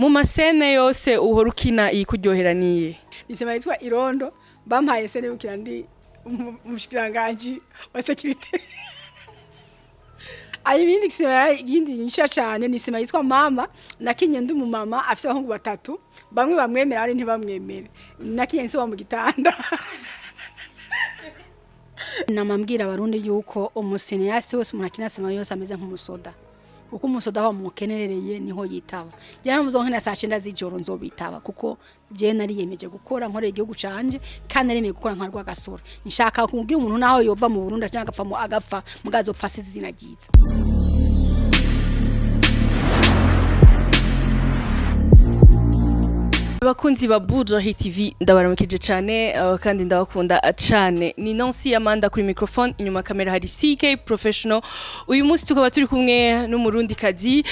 Mu ma scènes yose uhora ukina, iyi kuryohera niye? Isema yitwa Irondo. Bampaye scène yukira ndi umushikiranganji wa sécurité. Ayi, ibindi kisema yindi nyisha cyane ni sema yitwa Mama. Nakinye ndi umumama afite abahungu batatu, bamwe bamwemera ari ntibamwemere. Nakinye nsoba mu gitanda. Namambwira Abarundi yuko umu cinéaste wese, umuntu akina sema yose, ameze nk'umusoda, kuko umusoda aho mukenerereye niho yitaba. Jewe muzonkena saa 9 z'ijoro nzobitaba, kuko je nariyemeje gukora nkorera igihugu canje, kandi naremeye gukora nka Rwagasore. Nshaka kubwira umuntu naho yova mu Burundi cyangwa agapfa mu agapfa mugazopfa asize izina ryiza. Abakunzi ba Buja Hit TV, ndabaramukije cyane, kandi ndabakunda cyane. Ni Nancy Amanda kuri microphone, inyuma kamera hari CK Professional. Uyu munsi tukaba turi kumwe n'Umurundikazi,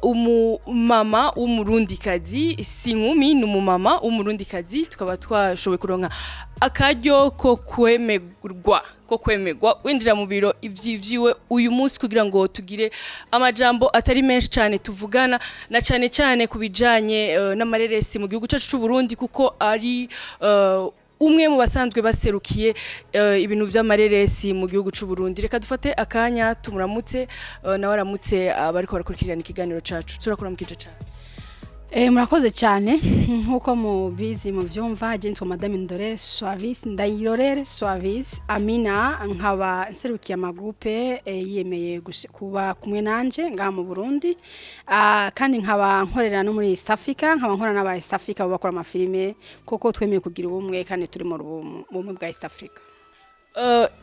umumama w'Umurundikazi, si inkumi, ni umumama w'Umurundikazi. Tukaba twashoboye kuronka akaryo ko kwemerwa winjira mu biro ivyiwe uyu munsi kugira ngo tugire amajambo atari menshi cyane tuvugana, na cyane cyane ku bijanye n'amareresi mu gihugu cyacu cy'u Burundi, kuko ari umwe mu basanzwe baserukiye ibintu vy'amareresi mu gihugu cy'u Burundi. Reka dufate akanya tumuramutse, nawe aramutse abariko barakurikirana ikiganiro cacu. Turakuramukije cyane. Murakoze cyane. Nk'uko mubizi, muvyumva, je nitwa Madame Ndorere Suavis, Ndayirorere Suavis Amina, nkaba nserukiye ama groupes yiyemeye kuba kumwe nanje ngaha mu Burundi. Kandi nkaba nkorera no muri East Africa, nkaba nkora n'aba East Africa bakora amafilime, kuko twemeye kugira ubumwe kandi turi mu bumwe bwa East Africa.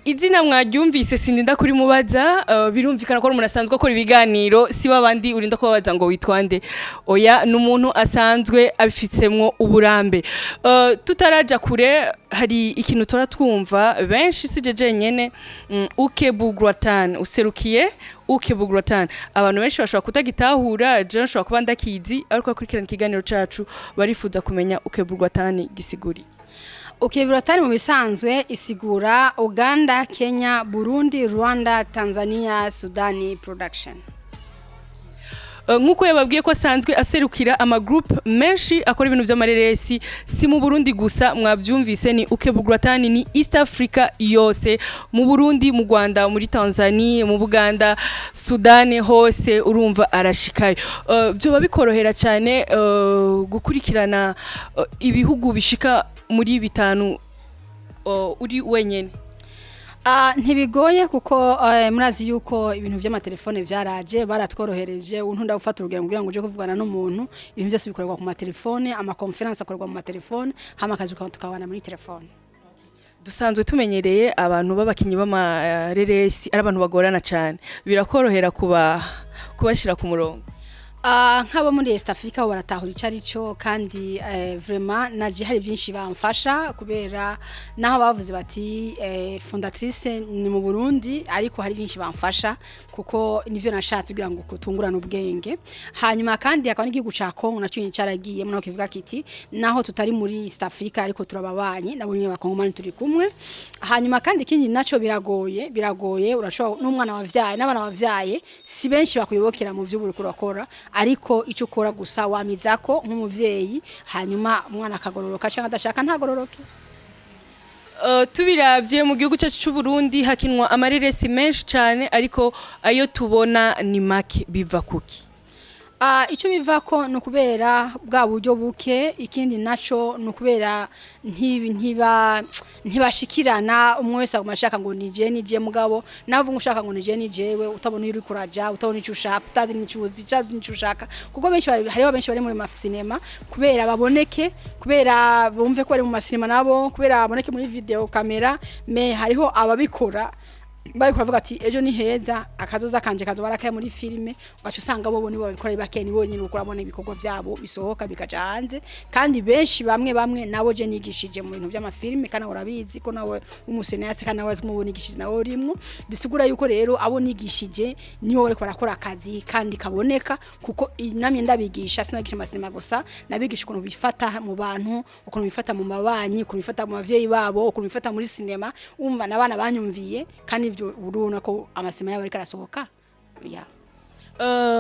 Izina mwaryumvise, sindinda kuri mubaza. Birumvikana ko ari umuntu asanzwe akora ibiganiro, si babandi urinda kubabaza ngo witwande. Oya, ni umuntu asanzwe abifitsemwo uburambe. Tutaraja kure, hari ikintu tora twumva benshi, si je jenyene, Ukebu Gratan, userukiye Ukebu Gratan. Abantu benshi bashobora kutagitahura, je nshobora kuba ndakizi, ariko bakurikirana ikiganiro cacu barifuza kumenya Ukebu Gratan gisiguri. Ukebu Gratan mu bisanzwe isigura Uganda, Kenya, Burundi, Rwanda, Tanzania, Sudani Production. Nk'uko yababwiye ko asanzwe aserukira ama groupe menshi akora ibintu by'amareresi, si mu Burundi gusa, mwavyumvise, ni Ukebu Gratan, ni East Africa yose, mu Burundi, mu Rwanda, muri Tanzania, mu Buganda, Sudani, hose urumva arashikayo. Byoba bikorohera cyane gukurikirana ibihugu bishika muri bitanu uri wenyene? Ntibigoye, kuko murazi yuko ibintu vy'amatelefone vyaraje, baratworohereje. Untunda gufata urugero kugira ngo uje kuvugana n'umuntu, ibintu byose bikorerwa ku matelefone, ama conférences akorerwa mu matelefone, hama akazi tukabana muri telefone. Dusanzwe tumenyereye abantu b'abakinyi b'amareresi ari abantu bagorana cyane. Birakorohera kubashyira ku murongo? Nk'abo muri East Africa bo baratahura ico ari cyo, kandi vraiment naje hari byinshi bamfasha, kubera naho bavuze bati fondatrice ni mu Burundi, ariko hari byinshi bamfasha, kuko nivyo nashatse kugira ngo kutungurana ubwenge. Hanyuma kandi hakaba n'igihugu ca Congo naco nyene caragiye naho kivuga kiti naho tutari muri East Africa ariko turababanye nabo nyene, Abakongomani turi kumwe. Hanyuma kandi ikindi naco, biragoye, urashobora n'umwana wavyaye n'abana wavyaye si benshi bakuyobokera mu vy'ubu uriko urakora, ariko icyo ukora gusa wamizako nk'umuvyeyi, hanyuma umwana akagororoka cyangwa adashaka ntagororoke. Tubiravye mu gihugu cyacu cy'u Burundi hakinwa amareresi menshi cyane, ariko ayo tubona ni make. Biva kuki? Icyo bivako ni ukubera bwa buryo buke. Ikindi naco ni ukubera ntibashikirana. Umwe wese aguma ashaka ngo nije nije, mugabo nawe uvuga ushaka ngo nije nijewe, utabona iyo uri kuraja, utabona icyo ushaka, utazi n'icyo uzi, utazi n'icyo ushaka, kuko benshi hariho benshi bari muri masinema kubera baboneke, kubera bumve ko bari mu masinema nabo, kubera baboneke muri vidéo caméra. Mais hariho ababikora bariko bavuga ati ejo ni heza, akazoza kanje kazoba arakaye muri filime. Ugaca usanga bo nibo babikora ari bake, ni bonyine uko urabona ibikorwa vyabo bisohoka bikaja hanze. Kandi benshi, bamwe bamwe nabo je nigishije mu bintu vy'amafilime, kandi urabizi ko nawe umu cinéaste, kandi nawe mu nigishije nawe urimwo. Bisigura yuko rero abo nigishije niho bariko barakora akazi kandi kaboneka, kuko namye ndabigisha. Sinagisha amasinema gusa, nabigisha ukuntu bifata mu bantu, ukuntu bifata mu mabanyi, ukuntu bifata mu bavyeyi babo, ukuntu bifata muri sinema. Umva n'abana banyumviye, kandi ivyo urabona ko amasema yabo ariko arasohoka ya.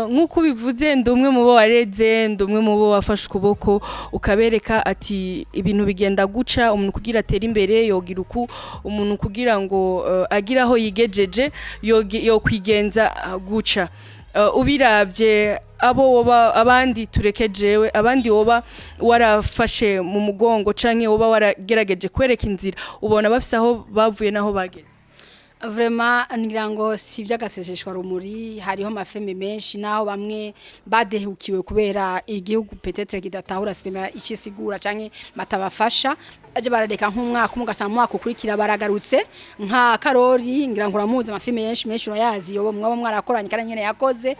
Nk'uko ubivuze, ndi umwe mu bo wareze, ndi umwe mu bo wafashe ukuboko ukabereka ati ibintu bigenda guca, umuntu kugira atere imbere yogira uku, umuntu kugira ngo agire aho yigejeje yokwigenza guca. Ubiravye abo woba, abandi tureke jewe, abandi woba warafashe mu mugongo canke woba waragerageje kwereka inzira, ubona bafise aho bavuye naho bageze? Vraiment, ngira ngo si iby'agaseseshwa rumuri. Hariho ama films menshi, naho bamwe badehukiwe kubera igihugu peut-être kidatahura sinema ikisigura canke batabafasha, aje barareka nk'umwaka umwe, ugasanga mu mwaka ukurikira baragarutse. Nka Karori, ngira ngo uramuzi, ama films menshi menshi urayazi, yobo mwaba mwarakoranye kandi nyene yakoze.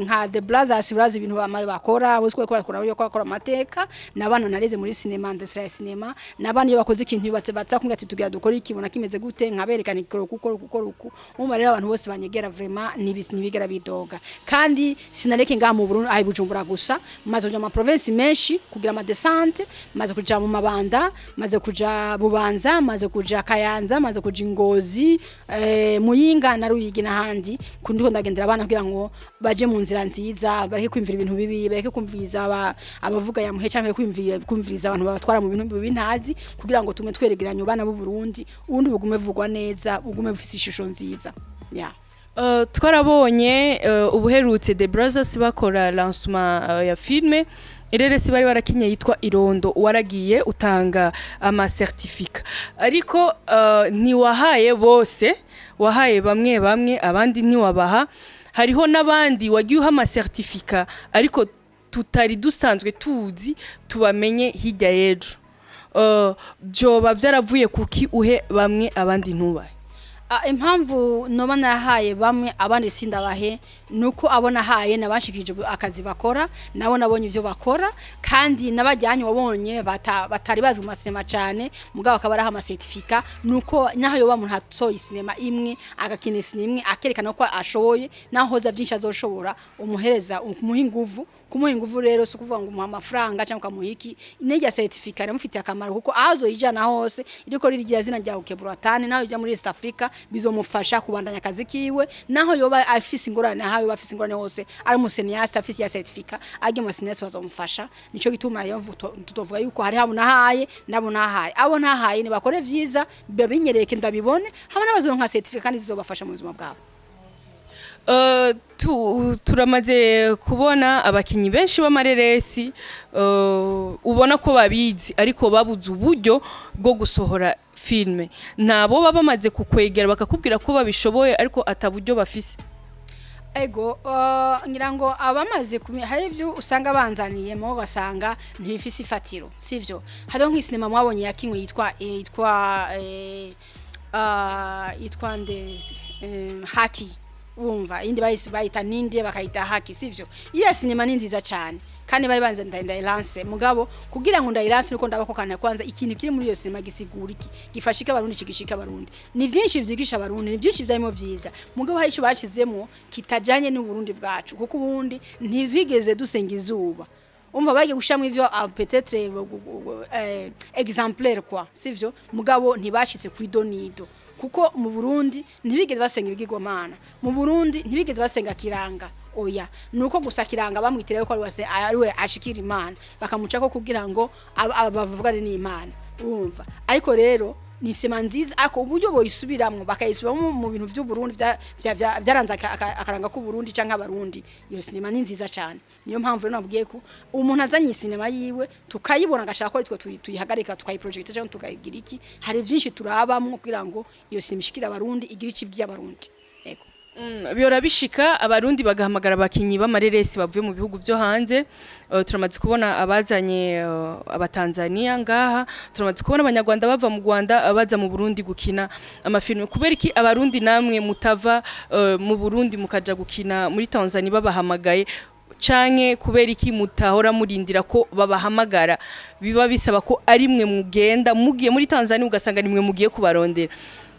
Nka The Brothers, urazi ibintu bakora bose ko bakora, yo bakora amateka. Nabana nareze muri cinema, ndesera ya cinema, nabana iyo bakoze ikintu batse batsa kumwe ati tugira dukora iki, bona kimeze gute, nkaberekana ikoro kuko gukora uku. Umva rero, abantu bose banyegera vraiment ntibigera bidoga. Kandi sinareke ngaha mu Burundi, aho i Bujumbura gusa, maze kuja mu ma province menshi kugira ama descente, maze kuja mu Mabanda, maze kuja Bubanza, maze kuja Kayanza, maze kuja Ingozi, Muyinga na Ruyigi n'ahandi. Kundiko ndagendera abana kugira ngo baje mu nzira nziza, bareke kwimvira ibintu bibi, bareke kumviriza abavuga ya muhe, canke kumviriza abantu babatwara mu bintu bibi ntazi, kugira ngo tume tweregeranye abana b'u Burundi, ubundi bugume vugwa neza, bugume bufise ishusho nziza, yeah. Twarabonye ubuherutse The Brothers bakora lancement ya filme ireresi bari barakinye yitwa Irondo. Waragiye utanga ama certificat, ariko ntiwahaye bose, wahaye bamwe bamwe, abandi ntiwabaha. Hariho n'abandi wagiye uha ama certificat ariko tutari dusanzwe tuzi, tubamenye hirya y'ejo. Byoba byaravuye kuki uhe bamwe abandi ntubahe? Ah, impamvu noba narahaye bamwe abandi sindabahe, nuko abo nahaye nabashikije akazi bakora, nabo nabonye ivyo bakora, kandi nabajyanye wabonye batari bazi mu masinema cyane, mugabo akaba araha ama certificat. Nuko naho yoba umuntu atsoye sinema imwe, agakina sinema imwe, akerekana ko ashoboye, naho hoza byinshi azoshobora, umuhereza umuha inguvu. Kumuha inguvu rero si ukuvuga ngo umuha amafaranga cyangwa ukamuha iki. N'irya certificat iramufitiye akamaro, kuko aho azoyijana hose iriko rirya zina rya Ukeburatani, naho ijya muri East Africa, bizomufasha kubandanya akazi kiwe. Naho yoba afise ingorane, naho yoba afise ingorane hose, ari umu cinéaste afise ya certificat, ajye mu cinéaste bazomufasha. Nico gituma rero tutovuga yuko hari abo nahaye nabo nahaye. Abo nahaye ni bakore vyiza, babinyereke ndabibone, hamwe n'abazoronka certificat kandi zizobafasha mu buzima bwabo. Turamaze kubona abakinyi benshi b'amareresi, ubona ko babizi ariko babuze uburyo bwo gusohora filme. Ntabo baba bamaze kukwegera bakakubwira ko babishoboye ariko ataburyo bafise? Ego, ngira ngo abamaze hari ivyo usanga banzaniyemo ugasanga ntibifise ifatiro, sivyo? Hariho nk'isinema mwabonye yakinwe yitwa nde, Haki. Wumva indi bahise bayita ninde, bakayita Haki, sivyo? Iya sinema ni nziza cyane, kandi bari banze ndayilance, mugabo kugira ngo ndayilance nuko ndabako kana kwanza ikintu kiri muri iyo sinema gisigura iki, gifashika Abarundi, kigishika Abarundi. Ni vyinshi vyigisha Abarundi, ni vyinshi vyarimo vyiza, mugabo hari ico bashizemo kitajanye n'Uburundi bwacu, kuko ubundi ntibigeze dusenga izuba. Umva, bagiye gushamwe ivyo peut-être exemplaire quoi, sivyo? Mugabo ntibashitse kuri donido, kuko mu Burundi ntibigeze basenga ibigirwamana, mu Burundi ntibigeze basenga kiranga. Oya, nuko gusa kiranga bamwitira yuko ari we ashikira Imana, bakamucako kugira ngo bavugane n'Imana. Urumva, ariko rero ni sema nziza, ariko uburyo boyisubiramwo, bakayisubiramo mu bintu vy'u Burundi vyaranze akaranga k'u Burundi canke Abarundi. Iyo sinema ni nziza cyane. Niyo mpamvu rero nabwiye ko umuntu azanye sinema yiwe tukayibona, agashaka ko twe tuyihagarika, tukayiprojecta cyangwa tukayigira iki, hari vyinshi turabamwo kugira ngo iyo sinema ishikire Abarundi, igire icibwiye Abarundi. Yego. Bihora bishika Abarundi bagahamagara abakinyi b'amareresi bavuye mu bihugu vyo hanze. Turamaze kubona abazanye Abatanzania ngaha, turamaze kubona Abanyarwanda bava mu Rwanda baza mu Burundi gukina amafilme. Kubera iki Abarundi namwe mutava mu Burundi mukaja gukina muri Tanzania babahamagaye, canke kubera iki mutahora murindira ko babahamagara? Biba bisaba ko ari mwe mugenda, mugiye muri Tanzania ugasanga ni mwe mugiye kubarondera,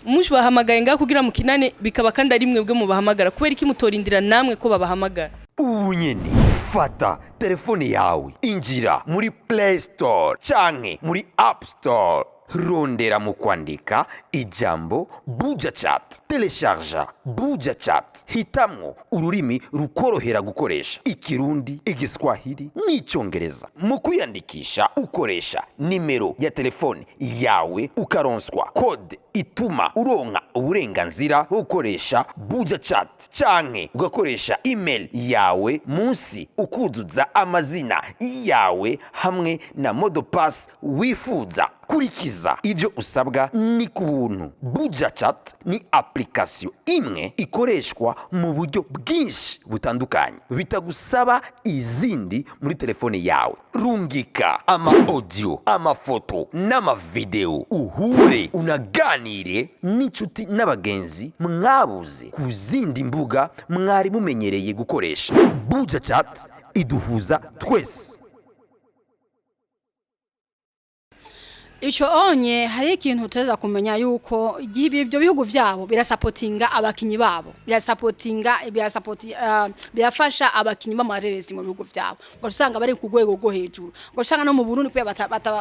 mushi bahamagaye ngaha kugira mukinane, bikaba kandi ari mwebwe mubahamagara. Kubera iki mutorindira namwe ko babahamagara? Ubu nyene fata telefone yawe, injira muri Play Store canke muri App Store. Rondera mu kwandika ijambo Buja Chat, télécharger Buja Chat, hitamwo ururimi rukorohera gukoresha, Ikirundi, Igiswahili n'Icyongereza. Mu kwiyandikisha ukoresha nimero ya telefone yawe, ukaronswa code ituma uronka uburenganzira bwo gukoresha Buja Chat, canke ugakoresha email yawe, munsi ukuzuza amazina yawe hamwe na mot de passe wifuza. Kurikiza ivyo usabwa, ni ku buntu. Buja Chat ni application imwe ikoreshwa mu buryo bwinshi butandukanye, bitagusaba izindi muri telefone yawe. Rungika ama audio, amafoto n'amavideo, uhure unaganire n'inshuti n'abagenzi mwabuze ku zindi mbuga mwari mumenyereye gukoresha. Buja Chat iduhuza twese. Ico onye hari ikintu tuza kumenya, yuko ibyo bihugu vyabo birasapotinga abakinyi babo, birasapotinga, birasapoti, birafasha abakinyi b'amareresi mu bihugu vyabo, ngo usanga bari ku rwego rwo hejuru, ngo usanga no mu Burundi kubera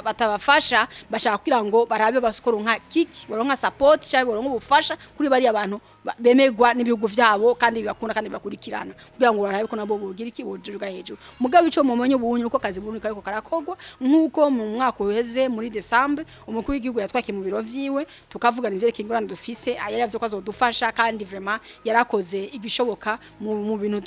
batabafasha, bashaka kugira ngo barabe baskoronka kiki, baronka support cyangwa baronka ubufasha kuri bari abantu bemerwa n'ibihugu vyabo kandi bibakunda kandi bakurikirana, kugira ngo barabe ko nabo bogira iki, bojuga hejuru. Mugabo ico mumenye ubunye uko kazi Burundi kariko karakogwa, nkuko mu mwaka uheze muri December umukuru w'igihugu yatwakiye mu biro vyiwe, tukavugana ivyerekeye ingorane dufise, yari yavuze ko azodufasha, kandi vraiment yarakoze igishoboka mu bintu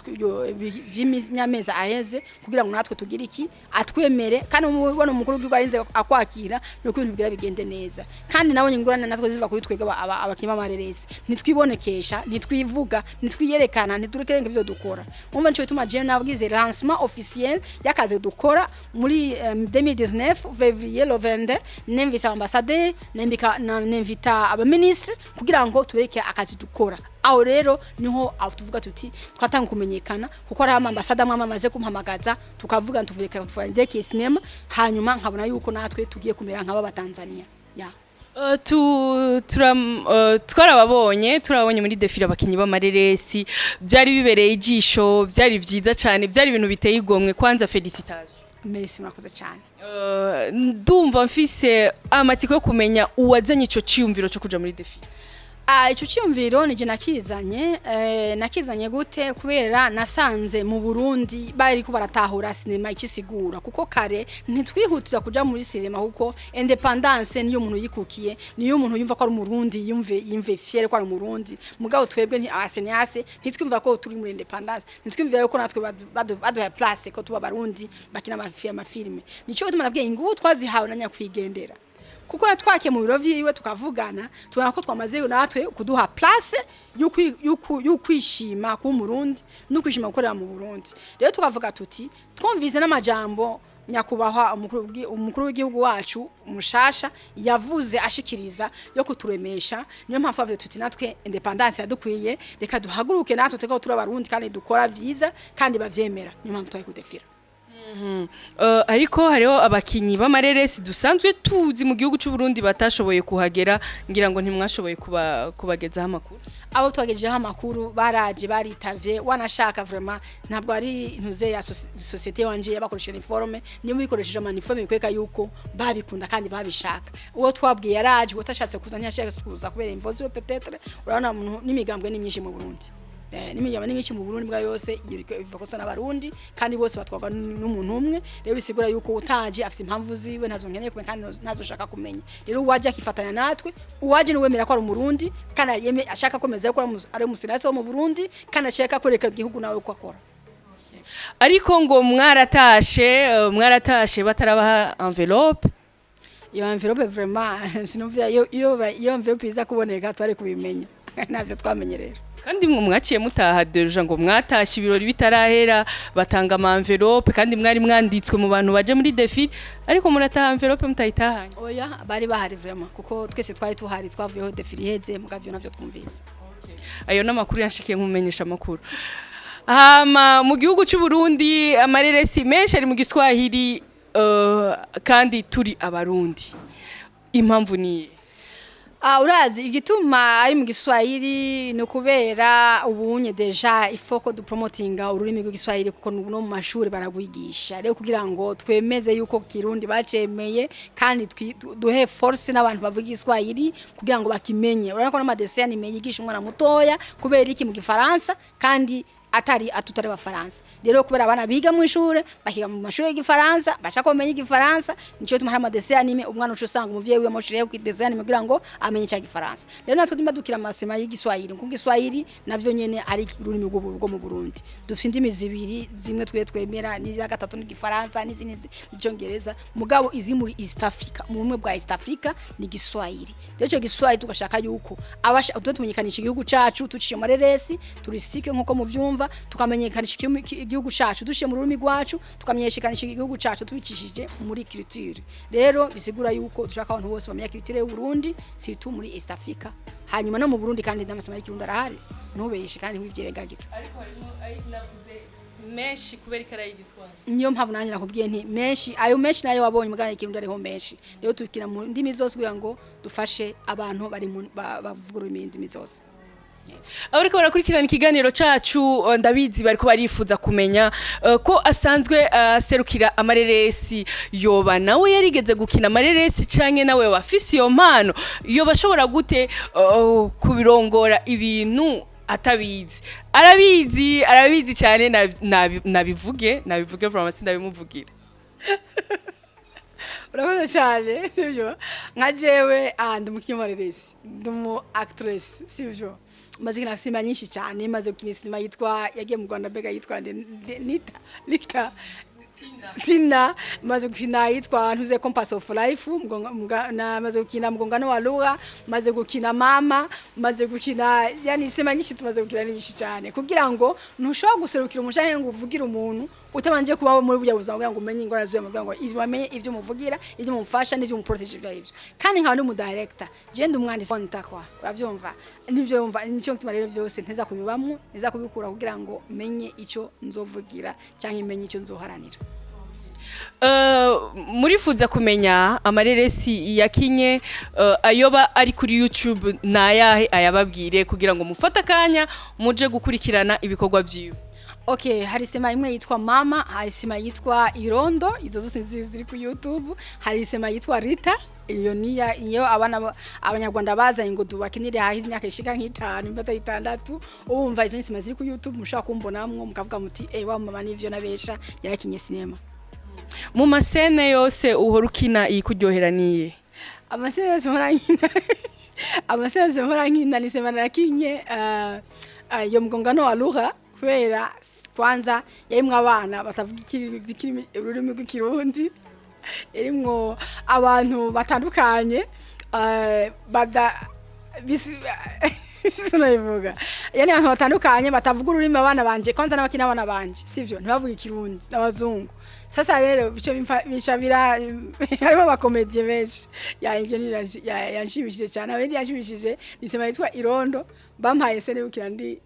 vy'imyamezi aheze kugira ngo natwe tugire iki, atwemere. Kandi umubona umukuru w'igihugu arinze akwakira, nuko ibintu bigira bigende neza. Kandi nabonye ingorane natwe ziva kuri twebwe abakinyi b'amareresi, ntitwibonekesha, ntitwivuga, ntitwiyerekana, ntiturekerenga ivyo dukora. Umva, nico gituma jewe nabwize lancement officiel y'akazi dukora muri 2019 février le 22, nemvisa ambassadeur, nembika nemvita abaministre kugira ngo tubereke akazi dukora. Aho rero niho aho tuvuga tuti twatanga kumenyekana, kuko ari amambasada amwe amaze kumpamagaza, tukavuga, tuvureka tuvuga ivyerekeye sinema, hanyuma nkabona yuko natwe tugiye kumera nk'aba Tanzania ya. Twarababonye, turababonye muri défilé abakinyi b'amareresi, byari bibereye ijisho, byari vyiza cyane, byari ibintu biteye igomwe. Kwanza félicitations. Merci, murakoze cyane. Ndumva mfise amatsiko yo kumenya uwazanye ico ciyumviro cyo kuja muri défilé. Ah, ico cyumviro nije nakizanye. Nakizanye gute? Kubera nasanze mu Burundi bari ko baratahura sinema ikisigura, kuko kare ntitwihutira kuja muri sinema, kuko indépendance niyo umuntu yikukiye, niyo umuntu yumva ko ari umurundi, yumve fier ko ari umurundi. Mugabo twebwe nti aba cinéastes ntitwumva ko turi muri indépendance, ntitwumvira yuko natwe baduha place ko tuba abarundi bakina amafilme. Nico gituma nabwiye ingufu twazihawe na nyakwigendera, kuko yatwakiye mu biro vyiwe, tukavugana, tubona ko twamaze natwe kuduha place y'ukwishima kuba umurundi no kwishima gukorera mu Burundi. Rero tukavuga tuti twumvise n'amajambo nyakubahwa umukuru w'igihugu wacu mushasha yavuze ashikiriza yo kuturemesha. Niyo mpamvu twavuze tuti natwe indépendance yadukwiye, reka duhaguruke natwe tuko turi abarundi kandi dukora vyiza kandi bavyemera. Niyo mpamvu twari kudefira. Ariko hariho abakinyi b'amareresi dusanzwe tuzi mu gihugu cy'u Burundi batashoboye kuhagera, ngira ngo ntimwashoboye kubagezaho amakuru. Abo twagejejeho amakuru baraje, baritavye, wanashaka. Vraiment ntabwo ari intuze ya société wanje yabakoresheje uniforme, niyo bikoresheje ama uniforme bikweka yuko babikunda kandi babishaka. Uwo twabwiye yaraje, uwo utashatse kuza ntiyashaka kuza kubera imvo ziwe peut-être. Urabona umuntu n'imigambwe ni myinshi mu Burundi. N'imigambwe ni myinshi mu Burundi bwa yose iva kosa n'abarundi, kandi bose batwarwa n'umuntu umwe. Rero bisigura yuko utaje afite impamvu ziwe, ntazo nkeneye kumenya kandi ntazo shaka kumenya. Rero uwaje akifatanya natwe, uwaje niwemera ko ari umurundi kandi ashaka komeza ko ari umu cinéaste wo mu Burundi kandi ashaka kwereka igihugu nawe uko akora. Ariko ngo mwaratashe batarabaha enveloppe. Iyo enveloppe vraiment sinumvira iyo enveloppe iza kuboneka twari kubimenya, navyo twamenye rero. Kandi mwe mwaciye mutaha déjà, ngo mwatashe ibirori bitarahera, batanga ama enveloppe, kandi mwari mwanditswe mu bantu baje muri défilé, ariko murataha enveloppe mutayitahanye. Oya, bari bahari vraiment, kuko twese twari tuhari, twavuyeho défilé iheze, mugavyo navyo twumvise. Ayo n'amakuru yanshikiye nkumenyesha amakuru. Hama mu gihugu cy'u Burundi amareresi menshi ari mu Giswahili, kandi turi abarundi, impamvu ni iyihe? Ah, urazi igituma ari mu Giswahili ni ukubera ubunye déjà il faut ko dupromotinga ururimi rw'Igiswahili, kuko no mu mashuri baragwigisha. Rero kugira ngo twemeze yuko Kirundi bacemeye kandi duhe force n'abantu bavuga Igiswahili kugira ngo bakimenye. Urabona ko n'ama dessins animés yigisha umwana mutoya, kubera iki mu Gifaransa kandi atari atutari abafaransa? Rero kubera abana biga mu ishure, bakiga mu mashuri y'igifaransa, bashaka kumenya igifaransa, nico gituma hari ama dessins animés. Umwana uca usanga umuvyeyi wiwe amushiriyeho ku dessin animé kugira ngo amenye cya gifaransa. Rero natwe ndimba dukira amasema y'igiswahili, kuko igiswahili navyo nyene ari ururimi rwo mu Burundi. Dufite indimi zibiri zimwe twe twemera, n'iza gatatu n'igifaransa, n'izindi n'icyongereza, mugabo izi muri East Africa, mu bumwe bwa East Africa, ni Giswahili. Rero ico Giswahili tugashaka yuko abasha tuba tumenyekanisha igihugu cacu tuciye mu mareresi touristique, nkuko muvyumva, tukamenyekanisha igihugu cacu duciye mu rurimi rwacu, tukamenyekanisha igihugu cacu tubicishije muri culture. Rero bisigura yuko dushaka abantu bose bamenya culture y'u Burundi, surtout muri East Africa, hanyuma no mu Burundi. Kandi n'amasama y'ikirundi arahari, ntubeshe kandi ntiwivyirengagize. Ariko harimo ay navuze menshi kubera ikara y'Igiswahili. Niyo mpamvu nanjye nakubwiye nti menshi, ayo menshi nayo wabonye mugana ikirundi ariho menshi. Rero tukina mu ndimi zose kugira ngo dufashe abantu bari mu bavuga ururimi indimi zose. Abariko barakurikirana ikiganiro cacu, ndabizi bariko barifuza kumenya ko asanzwe aserukira amareresi. Yoba nawe yarigeze gukina amareresi, canke nawe wafise iyo mpano? Yoba ashobora gute kubirongora ibintu atabizi? Arabizi, arabizi cyane. Nabivuge vraiment, sindabimuvugira. Urakoze cyane. Sibyo, nka jewe ndi umukinnyi wa reresi, ndi umu actress, sibyo? Maze gukina sinema nyinshi cyane. Maze gukina sinema yitwa yagiye mu Rwanda, mbega yitwa Nita Lita Tina. Maze gukina yitwa ntuze Compass of Life, maze gukina Mgongano wa Lugha, maze gukina Mama, maze gukina, yani sinema nyinshi tumaze gukina ni nyinshi cyane. Kugira ngo ntushobora guserukira umushahe ngo uvugire umuntu utabanje kuba muri burya buzima, kugira ngo umenye ingorane zuye, kugira ngo izi wamenye ivyo muvugira, ivyo mufasha n'ivyo muprotege, ivyo arivyo. Kandi nkaba ndi umu director, je ndi umwanditsi ntakwa, uravyumva nivyo yumva. Nico gituma rero vyose nteza kubibamwo, nteza kubikura kugira ngo menye ico nzovugira canke menye ico nzoharanira. Murifuza kumenya amareresi yakinye, ayoba ari kuri YouTube nayahe? Ayababwire kugira ngo mufate akanya muje gukurikirana ibikorwa vyiwe. Okay, hari sema imwe yitwa Mama, hari sema yitwa Irondo, izo zose ziri ku YouTube. Hari sema yitwa Rita, iyo niya iyo abana abanyarwanda bazanye ngo dubakinire hahize imyaka ishika nk'itanu imba 6. Umva, izo ni sema ziri ku YouTube, mushaka kumbonamwo mukavuga muti: "Eh, wa mama nivyo nabesha, yarakinye sinema." Mu ma scènes yose uhora ukina, iyi kuryohera niye? Ama scènes yose mpora nkina, ama scènes yose mpora nkina ni sema narakinye iyo Mgongano wa Lugha, kubera kwanza yarimwo abana batavuga ururimi rw'ikirundi, irimwo abantu batandukanye, bada sinabivuga, yani abantu batandukanye batavuga ururimi. Abana banje kwanza n'abakina, abana banje sivyo, ntibavuga ikirundi, n'abazungu. Sasa rero bico bica bira harimo aba comédiens benshi. Ya ivyo yanshimishije cyane. Abindi yanshimishije ni sema yitwa Irondo, bampaye scène bukira ndi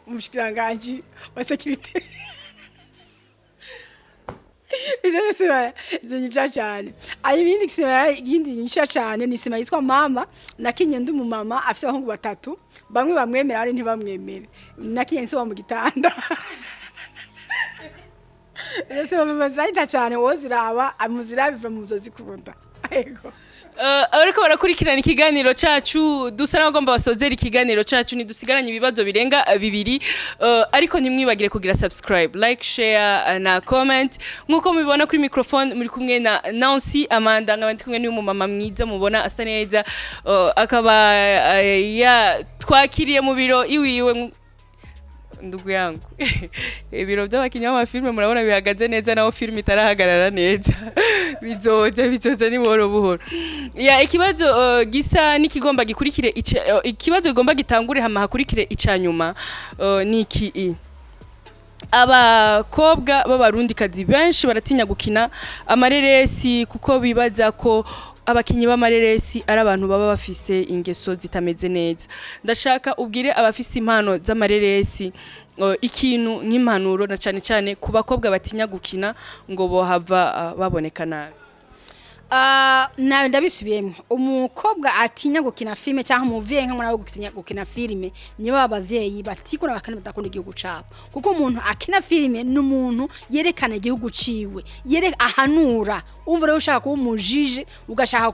umushikiranganji wa sécurité. Ivyo sema zinyica cyane. Ayo ibindi sema yindi nyica cyane ni sema yitwa Mama, nakinye ndi umumama afite abahungu batatu, bamwe bamwemera abandi ntibamwemere. Nakinye nsoba mu gitanda. Izo sema zahita cyane, wowe ziraba amuzira biva mu zikunda. Yego. Abariko barakurikirana ikiganiro cacu, dusa n'abagomba basozera ikiganiro cacu, ntidusigaranye ibibazo birenga bibiri, ariko ntimwibagire kugira subscribe, like, share na comment. Nk'uko mubibona kuri microphone muri kumwe na Nancy Amanda, nkaba ndi kumwe n'uyu mumama mwiza mubona asa neza, akaba yatwakiriye mu biro iwiwe. Ndugu yangu, ibiro by'abakinnyi b'amafilme murabona bihagaze neza, naho filime itarahagarara neza. Bizoza, bizoza, ni buhoro buhoro. Ya ikibazo gisa n'ikigomba gikurikire ikibazo kigomba gitangure hama hakurikire ica nyuma, ni iki: abakobwa b'abarundikazi benshi baratinya gukina amareresi kuko bibaza ko abakinyi b'amareresi ari abantu baba bafise ingeso zitameze neza. Ndashaka ubwire abafise impano z'amareresi ikintu nk'impanuro, na cane cane ku bakobwa batinya gukina ngo bohava baboneka nabi. Ah, na ndabisubiyemo, umukobwa atinya gukina filime cyangwa umuvyeyi nk'umwana we gukina filime, nibo abavyeyi batikunda bakandi badakunda igihugu cabo, kuko umuntu akina filime ni umuntu yerekana igihugu ciwe, ahanura. Umva rero, ushaka kuba umujije, ugashaka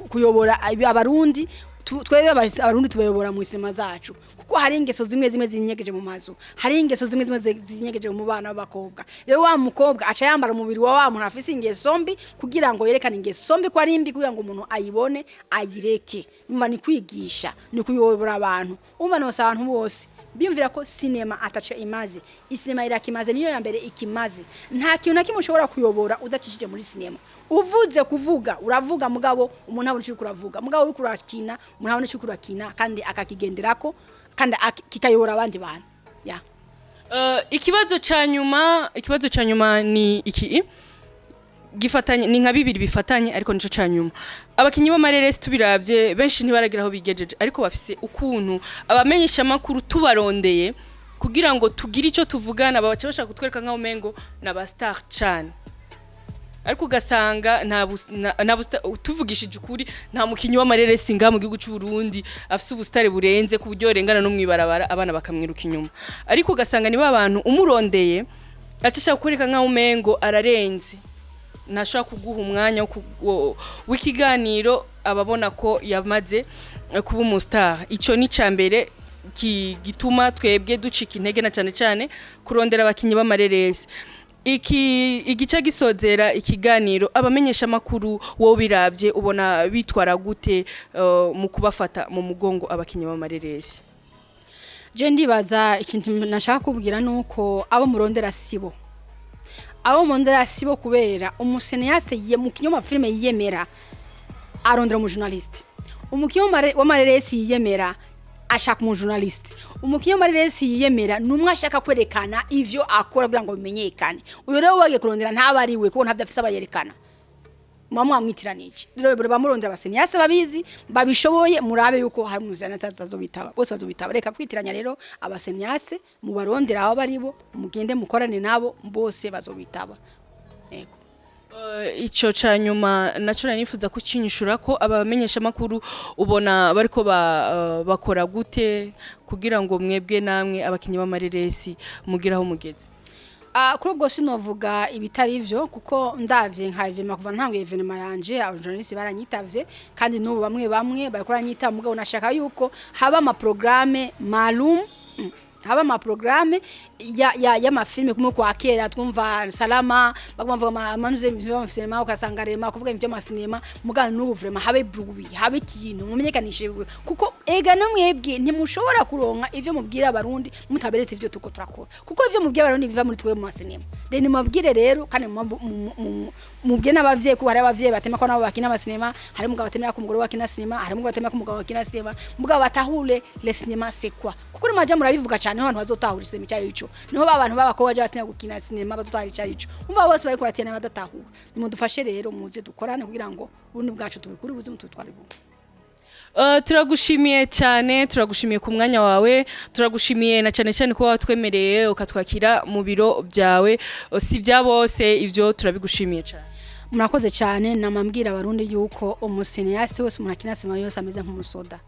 kuyobora Abarundi, twebwe Abarundi tubayobora mu sinema zacu, kuko hari ingeso zimwe zimwe zinyegeje mu mazu, hari ingeso zimwe zimwe zinyegeje mu bana b'abakobwa. Rero wa mukobwa aca yambara umubiri wa wa muntu afise ingeso mbi kugira ngo yerekane ingeso mbi ko ari mbi, kugira ngo umuntu ayibone ayireke. Umva, ni kwigisha, ni kuyobora abantu. Umva, nose abantu bose biyumvira ko sinema ataco imaze. Isinema irakimaze, niyo ya mbere ikimaze. Nta kintu na kimwe ushobora kuyobora udacishije muri sinema. Uvuze kuvuga, uravuga, mugabo umuntu abona icyo uravuga. Mugabo uriko urakina, umuntu abona icyo urakina kandi akakigenderako kandi kikayobora abandi bantu ya. Ikibazo ca nyuma ni iki gifatanye, ni nka bibiri bifatanye, ariko nico ca nyuma. Abakinyi b'amareresi tubiravye, benshi ntibaragira aho bigejeje, ariko bafise ukuntu abamenyesha makuru tubarondeye kugira ngo tugire ico tuvugana, babaca bashaka kutwereka nkaho umengo n'aba star cane, ariko ugasanga nta tuvugishije ukuri, nta mukinyi w'amareresi ngaha mu gihugu c'u Burundi afise ubustare burenze ku buryo yorengana no mwibarabara abana bakamwiruka inyuma. Ariko ugasanga ni ba bantu umurondeye aca ashaka kukwereka nkaho umengo ararenze, ntashobora kuguha umwanya w'ikiganiro, ababona ko yamaze kuba umustar. Ico ni ca mbere gituma twebwe ducika intege, na cane cane kurondera abakinyi b'amareresi. Iki igice gisozera ikiganiro, abamenyesha makuru, wowe biravye ubona bitwara gute mu kubafata mu mugongo abakinyi b'amareresi? Je ndibaza ikintu nashaka kubwira nuko abo murondera sibo, abo murondera sibo, kubera umucinéaste ye mu kinyoma filime yiyemera arondera umujournaliste, umukinnyi w'amareresi yiyemera ashaka umujournaliste, umukinnyi w'amareresi yiyemera numwe ashaka kwerekana ivyo akora kugira ngo bimenyekane. Uyo rero wagiye kurondera ntaba ari we, kuko ntavyo afise abayerekana, muba mwamwitiranije. Rero bamurondera abacinéastes babizi, babishoboye. Murabe yuko hari umucinéaste azobitaba, bose bazobitaba. Reka kwitiranya rero abacinéastes, mubarondera aho bari bo, mugende mukorane nabo, bose bazobitaba. Yego. Ico ca nyuma naco nari nifuza kucinyishura ko abamenyesha makuru ubona bariko bakora gute kugira ngo mwebwe namwe abakinyi b'amareresi mugire aho mugeze? Ah, kuri ubwo sinovuga ibitari ivyo, kuko ndavye nka événement, kuva ntanguye événement yanje, abajournaliste baranyitavye, kandi n'ubu bamwe bamwe bariko baranyitaba. Mugabo nashaka yuko haba ama programme maalum, haba ama programme ya ya y'amafilme kumwe kwa kera twumva salama baguma bavuga amanuze by'amasinema, ukasanga rema kuvuga ibyo masinema. Mugabo n'ubu vraiment habe bruit, habe ikintu mumenyekanishe, kuko ega no mwebwe ntimushobora kuronka ivyo mubwira Abarundi mutaberetse ivyo tuko turakora, kuko ivyo mubwira Abarundi biva muri twe mu masinema. Rero nimubwire rero kandi mubwire n'abavyeyi, ko hari abavyeyi batema ko nabo bakina amasinema, hari umugabo batemera ko umugore wakina sinema, hari umugabo batemera ko umugabo wakina sinema. Mugabo batahure le cinéma c'est quoi, kuko nimaja murabivuga cyane niho abantu bazotahura sinema icyo ari cyo, niho ba bantu b'abakobwa baje batinya gukina sinema bazotahura icyo ari cyo. Umva, bose bariko baratena badatahura. Nimudufashe rero, muze dukorane kugira ngo ubundi bwacu tubikure ubuzima tubitware bundi. Turagushimiye cyane, turagushimiye ku mwanya wawe, turagushimiye na cyane cyane kuba watwemereye ukatwakira mu biro byawe. Si bya bose ibyo, turabigushimiye cyane. Murakoze cyane. Namambwira Abarundi yuko umucinéaste wese, umuntu akina sinema yose, ameze nk'umusoda,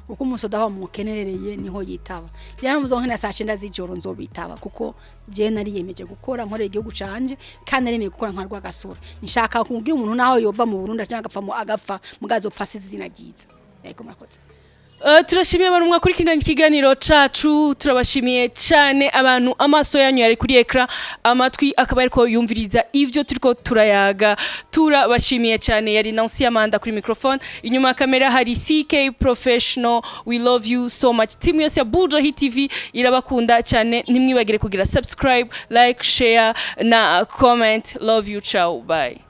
kuko umusoda aho mukenerereye niho yitaba. Rero muzonkena saa 9 z'ijoro nzobitaba, kuko je nariyemeje gukora nkorera igihugu canje, kandi naremeye gukora nka Rwagasore. Nshaka kubwira umuntu naho yova mu Burundi cyangwa agapfa mu agapfa, mugazopfa asize izina ryiza. Yego, murakoze. Turashimiye abantu mwakurikirana ikiganiro cacu, turabashimiye cyane abantu amaso yanyu yari kuri écran, amatwi akaba ariko yumviriza ivyo turiko turayaga. Turabashimiye cyane. Yari Nancy Amanda kuri microphone, inyuma ya kamera hari CK Professional. We love you so much. Team yose ya Buja Hit TV irabakunda cyane. Ntimwibagire kugira subscribe, like, share na comment. Love you, ciao, bye.